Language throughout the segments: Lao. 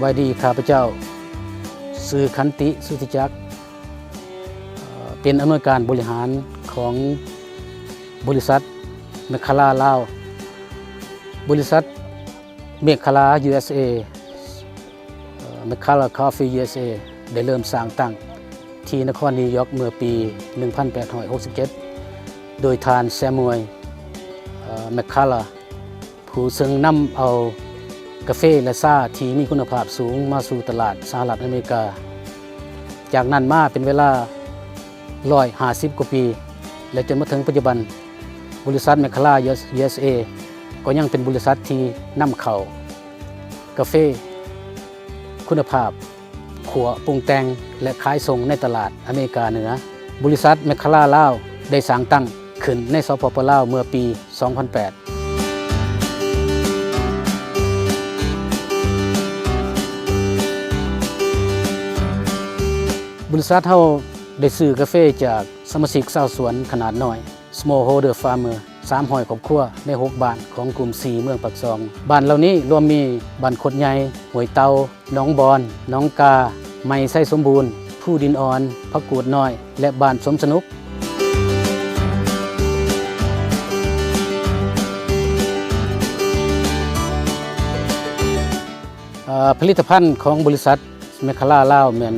ສະບາຍດີ, ຂ້າພະເຈົ້າຊື່ ຂັນຕິ ສຸທິຈັກ, ເປັນອຳນວຍການບໍລິຫານຂອງບໍລິສັດ ແມັກຄາລາ ລາວ. ບໍລິສັດ ແມັກຄາລາ ຢູເອສເອ ເອີ McCalla Coffee ຢູເອສເອ ໄດ້ເລີ່ມສ້າງຕັ້ງທີ່ນະຄອນນິວຢອກເມື່ອປີໜຶ່ງພັນແປດຮ້ອຍຫົກສິບເຈັດ ໂດຍທ່ານ Samuel ເອີ McCalla ຜູ້ເຊິ່ງນຳເອົາກາເຟ ແລະ ຊາທີ່ມີຄຸນນະພາບສູງມາສູ່ຕະຫຼາດສະຫະລັດອາເມລິກາ. ຈາກນັ້ນມາເປັນເວລາຮ້ອຍຫ້າສິບກວ່າປີ ແລະ ຈົນມາເຖິງປັດຈຸບັນ, ບໍລິສັດ McCalla ຢູເອສເອ ກໍຍັງເປັນບໍລິສັດທີ່ນຳເຂົ້າກາເຟຄຸນນະພາບ ຂົ້ວ, ປຸງແຕ່ງ ແລະ ຂາຍສົ່ງໃນຕະຫຼາດອາເມລິກາເໜືອ. ບໍລິສັດ McCalla ລາວ ໄດ້ສ້າງຕັ້ງຂຶ້ນໃນ ສປປ ລາວ ເມື່ອປີສອງພັນແປດ. ບໍລິສັດເຮົາໄດ້ຊື້ກາເຟຈາກສະມາຊິກຊາວສວນຂະໜາດນ້ອຍ smallholder farmer ສາມຮ້ອຍຄອບຄົວໃນຫົກບ້ານຂອງກຸ່ມສີ່ເມືອງປາກຊ່ອງ. ບ້ານເຫຼົ່ານີ້ລວມມີບ້ານຄົດໃຫຍ່, ຫ້ວຍເຕົ່າ, ໜອງບອນ, ໜອງກາ, ໄມໄຊສົມບູນ, ພູດິນອ່ອນ, ຜັກກູດນ້ອຍ ແລະ ບ້ານສົມສະໜຸກ. ເອີ ຜະລິດຕະພັນຂອງບໍລິສັດ ແມັກຄາລາລາວ ແມ່ນ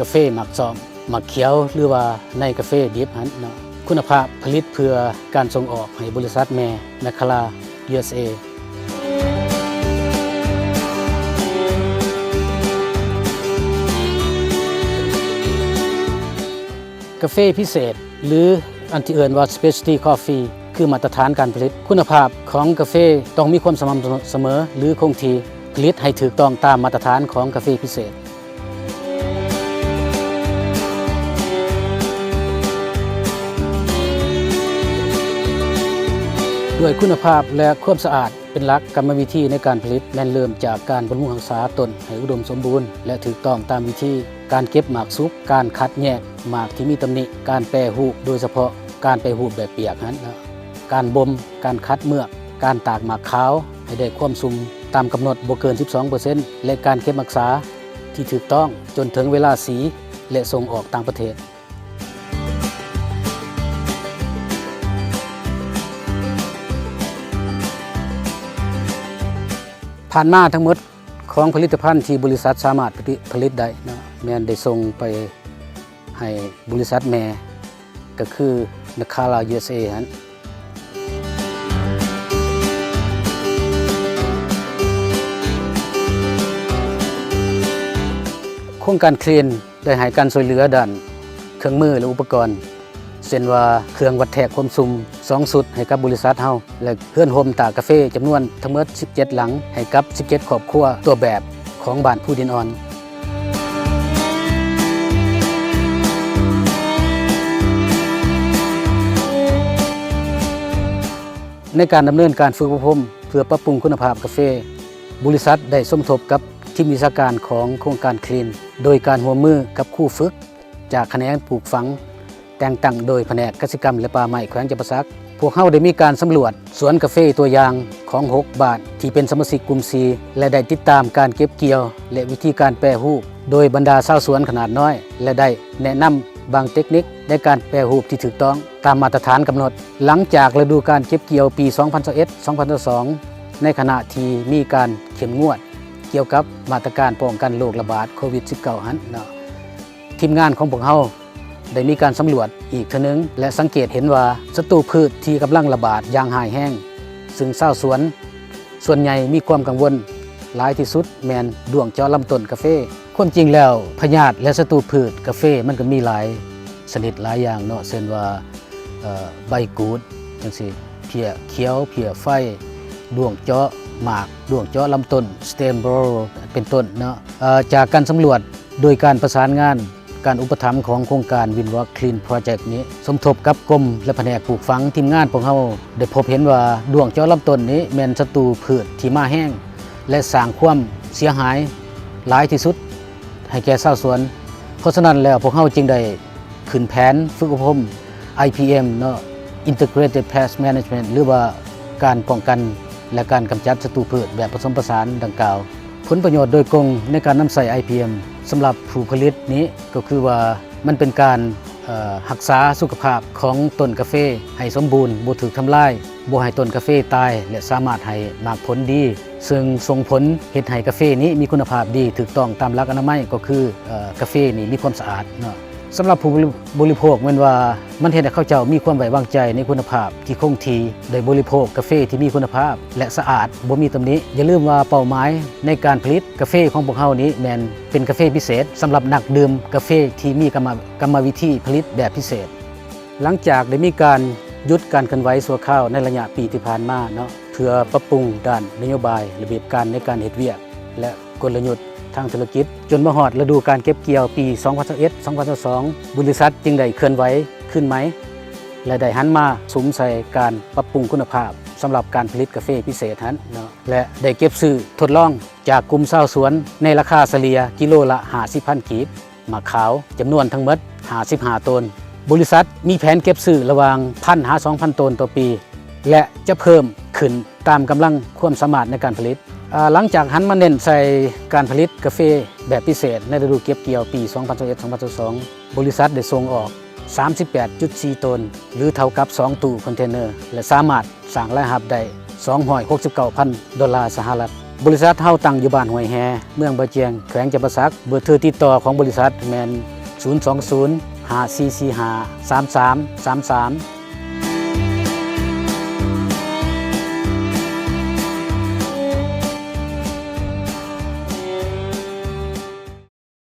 ກາເຟໝາກຊອມ, ໝາກຂຽວ ຫຼືວ່າໃນກາເຟດິບຫັ້ນເນາະ. ຄຸນນະພາບຜະລິດເພື່ອການສົ່ງອອກໃຫ້ບໍລິສັດແມ່ ແມັກຄາລາ ຢູເອສເອ. ກາເຟພິເສດ ຫຼື ອັນທີ່ເອີ້ນວ່າ specialty coffee ຄືມາດຕະຖານການຜະລິດ. ຄຸນນະພາບຂອງກາເຟຕ້ອງມີຄວາມສະໝ່ຳສະເໝີ ຫຼື ຄົງທີ່, ຜະລິດໃຫ້ຖືກຕ້ອງຕາມມາດຕະຖານຂອງກາເຟພິເສດ. ດ້ວຍຄຸນນະພາບ ແລະ ຄວາມສະອາດເປັນຫຼັກ, ກຳມະວິທີໃນການຜະລິດແມ່ນເລີ່ມຈາກການບຳລຸງຮັກສາຕົ້ນໃຫ້ອຸດົມສົມບູນ ແລະ ຖືກຕ້ອງຕາມວິທີ, ການເກັບໝາກສຸກ, ການຄັດແຍກໝາກທີ່ມີຕຳໜິ, ການແປຮູບ, ໂດຍສະເພາະການແປຮູບແບບປຽກຫັ້ນ, ການບົ່ມ, ການຂັດເມືອກ, ການຕາກໝາກຂາວໃຫ້ໄດ້ຄວາມຊຸ່ມຕາມກຳນົດບໍ່ເກີນສິບສອງເປີເຊັນ ແລະ ການເກັບຮັກສາທີ່ຖືກຕ້ອງຈົນເຖິງເວລາສີ ແລະ ສົ່ງອອກຕ່າງປະເທດ. ຜ່ານມາທັງໝົດຂອງຜະລິດຕະພັນທີ່ບໍລິສັດສາມາດຜະລິດໄດ້ເນາະ ແມ່ນໄດ້ສົ່ງໄປໃຫ້ບໍລິສັດແມ່ ກໍຄື McCalla ຢູເອສເອ ຫັ້ນ. ໂຄງການ Clean ໄດ້ໃຫ້ການຊ່ວຍເຫຼືອດ້ານເຄື່ອງມື ແລະ ອຸປະກອນ ເຊັ່ນວ່າ ເຄື່ອງວັດແທກຄວາມຊຸ່ມສອງຊຸດໃຫ້ກັບບໍລິສັດເຮົາ ແລະ ເຮືອນຮົ່ມຕາກກາເຟຈຳນວນທັງໝົດສິບເຈັດຫຼັງ ໃຫ້ກັບສິບເຈັດຄອບຄົວຕົວແບບຂອງບ້ານພູດິນອ່ອນ. ໃນການດຳເນີນການຝຶກອົບຮົມເພື່ອປັບປຸງຄຸນນະພາບກາເຟ, ບໍລິສັດໄດ້ສົມທົບກັບທີມວິຊາການຂອງໂຄງການ Clean ໂດຍການຮ່ວມມືກັບຄູຝຶກຈາກຂະແໜງປູກຝັງ ແຕ່ງຕັ້ງໂດຍພະແນກກະສິກຳ ແລະ ປ່າໄມ້ ແຂວງຈຳປາສັກ. ພວກເຮົາໄດ້ມີການສຳຫຼວດສວນກາເຟຕົວຢ່າງຂອງຫົກບ້ານທີ່ເປັນສະມາຊິກກຸ່ມສີ່ ແລະ ໄດ້ຕິດຕາມການເກັບກ່ຽວ ແລະ ວິທີການແປຮູບໂດຍບັນດາຊາວສວນຂະໜາດນ້ອຍ ແລະ ໄດ້ແນະນຳບາງເຕັກນິກໃນການແປຮູບທີ່ຖືກຕ້ອງຕາມມາດຕະຖານກຳນົດ. ຫຼັງຈາກລະດູການເກັບກ່ຽວປີສອງພັນຊາວເອັດ ສອງພັນຊາວສອງ ໃນຂະນະທີ່ມີການເຂັ້ມງວດກ່ຽວກັບມາດຕະການປ້ອງກັນໂລກລະບາດໂຄວິດສິບເກົ້າ ຫັ້ນເນາະ, ທີມງານຂອງພວກເຮົາ ໄດ້ມີການສຳຫຼວດອີກເທື່ອໜຶ່ງ ແລະ ສັງເກດເຫັນວ່າສັດຕູພືດທີ່ກຳລັງລະບາດຢ່າງຮ້າຍແຮງ, ຊຶ່ງຊາວສວນສ່ວນໃຫຍ່ມີຄວາມກັງວົນຫຼາຍທີ່ສຸດແມ່ນດ້ວງເຈາະລຳຕົ້ນກາເຟ. ຄວາມຈິງແລ້ວ ພະຍາດ ແລະ ສັດຕູພືດກາເຟມັນກໍມີຫຼາຍຊະນິດຫຼາຍຢ່າງເນາະ, ເຊັ່ນວ່າ ເອີ ໃບກູດຈັ່ງຊີ້, ເພຍຂຽວ, ເພຍໄຟ, ດ້ວງເຈາະໝາກ, ດ້ວງເຈາະລຳຕົ້ນ, stem borer ເປັນຕົ້ນເນາະ. ເອີ ຈາກການສຳຫຼວດໂດຍການປະສານງານ ການອຸປະຖຳຂອງໂຄງການ Windward Clean Project ນີ້ ສົມທົບກັບກົມ ແລະ ພະແນກປູກຝັງ, ທີມງານພວກເຮົາໄດ້ພົບເຫັນວ່າດ້ວງເຈາະລຳຕົ້ນນີ້ແມ່ນສັດຕູພືດທີ່ມາແຮງ ແລະ ສ້າງຄວາມເສຍຫາຍຫຼາຍທີ່ສຸດໃຫ້ແກ່ຊາວສວນ. ເພາະສະນັ້ນແລ້ວ ພວກເຮົາຈຶ່ງໄດ້ຂຶ້ນແຜນຝຶກອົບຮົມ ໄອພີເອັມ ເນາະ, Integrated Pest Management ຫຼືວ່າການປ້ອງກັນ ແລະ ການກຳຈັດສັດຕູພືດແບບປະສົມປະສານດັ່ງກ່າວ. ຜົນປະໂຫຍດໂດຍກົງໃນການນຳໃຊ້ ໄອພີເອັມ ສຳລັບຜູ້ຜະລິດນີ້ກໍຄືວ່າ ມັນເປັນການ ເອີ ຮັກສາສຸຂະພາບຂອງຕົ້ນກາເຟໃຫ້ສົມບູນ, ບໍ່ຖືກທຳລາຍ, ບໍ່ໃຫ້ຕົ້ນກາເຟຕາຍ ແລະ ສາມາດໃຫ້ໝາກຜົນດີ, ເຊິ່ງສົ່ງຜົນເຮັດໃຫ້ກາເຟນີ້ມີຄຸນນະພາບດີ, ຖືກຕ້ອງຕາມຫຼັກອະນາໄມ ກໍຄື ເອີ ກາເຟນີ້ມີຄວາມສະອາດເນາະ. ສຳລັບຜູ້ບໍລິ ບໍລິໂພກແມ່ນວ່າ ມັນເຮັດໃຫ້ເຂົາເຈົ້າມີຄວາມໄວ້ວາງໃຈໃນຄຸນນະພາບທີ່ຄົງທີ່, ໄດ້ບໍລິໂພກກາເຟທີ່ມີຄຸນນະພາບ ແລະ ສະອາດ, ບໍ່ມີຕຳໜິ. ຢ່າລືມວ່າເປົ້າໝາຍໃນການຜະລິດກາເຟຂອງພວກເຮົານີ້ແມ່ນເປັນກາເຟພິເສດ ສຳລັບນັກດື່ມກາເຟທີ່ມີກຳມະ ກຳມະວິທີຜະລິດແບບພິເສດ. ຫຼັງຈາກໄດ້ມີການຢຸດການເຄື່ອນໄຫວຊົ່ວຄາວໃນໄລຍະປີທີ່ຜ່ານມາເນາະ ເພື່ອປັບປຸງດ້ານນະໂຍບາຍ, ລະບຽບການໃນການເຮັດວຽກ ແລະ ກົນລະຍຸດທາງທຸລະກິດ, ຈົນມາຮອດລະດູການເກັບກ່ຽວປີສອງພັນຊາວເອັດ ສອງພັນຊາວສອງ ບໍລິສັດຈຶ່ງໄດ້ເຄື່ອນໄຫວຄືນໃໝ່ ແລະ ໄດ້ຫັນມາສຸມໃສ່ການປັບປຸງຄຸນນະພາບສຳລັບການຜະລິດກາເຟພິເສດຫັ້ນເນາະ ແລະ ໄດ້ເກັບຊື້ທົດລອງຈາກກຸ່ມຊາວສວນໃນລາຄາສະເລ່ຍກິໂລລະຫ້າສິບພັນກີບ, ໝາກຂາວຈຳນວນທັງໝົດຫ້າສິບຫ້າໂຕນ. ບໍລິສັດມີແຜນເກັບຊື້ລະຫວ່າງພັນຫາສອງພັນໂຕນຕໍ່ປີ ແລະ ຈະເພີ່ມຂຶ້ນຕາມກຳລັງຄວາມສາມາດໃນການຜະລິດ. ອາ ຫຼັງຈາກຫັນມາເນັ້ນໃສ່ການຜະລິດກາເຟແບບພິເສດໃນລະດູເກັບກ່ຽວປີສອງພັນຊາວເອັດ ສອງພັນຊາວສອງ ບໍລິສັດໄດ້ສົ່ງອອກສາມສິບແປດຈຸດສີ່ໂຕນ ຫຼື ເທົ່າກັບສອງຕູ້ຄອນເທນເນີ ແລະ ສາມາດສ້າງລາຍຮັບໄດ້ສອງຮ້ອຍຫົກສິບເກົ້າພັນໂດລາສະຫະລັດ. ບໍລິສັດເຮົາຕັ້ງຢູ່ບ້ານຫ້ວຍແຮ່ ເມືອງບາຈຽງ ແຂວງຈຳປາສັກ. ເບີໂທຕິດຕໍ່ຂອງບໍລິສັດແມ່ນ ສູນສອງສູນ ຫ້າສີ່ສີ່ຫ້າ ສາມສາມສາມສາມ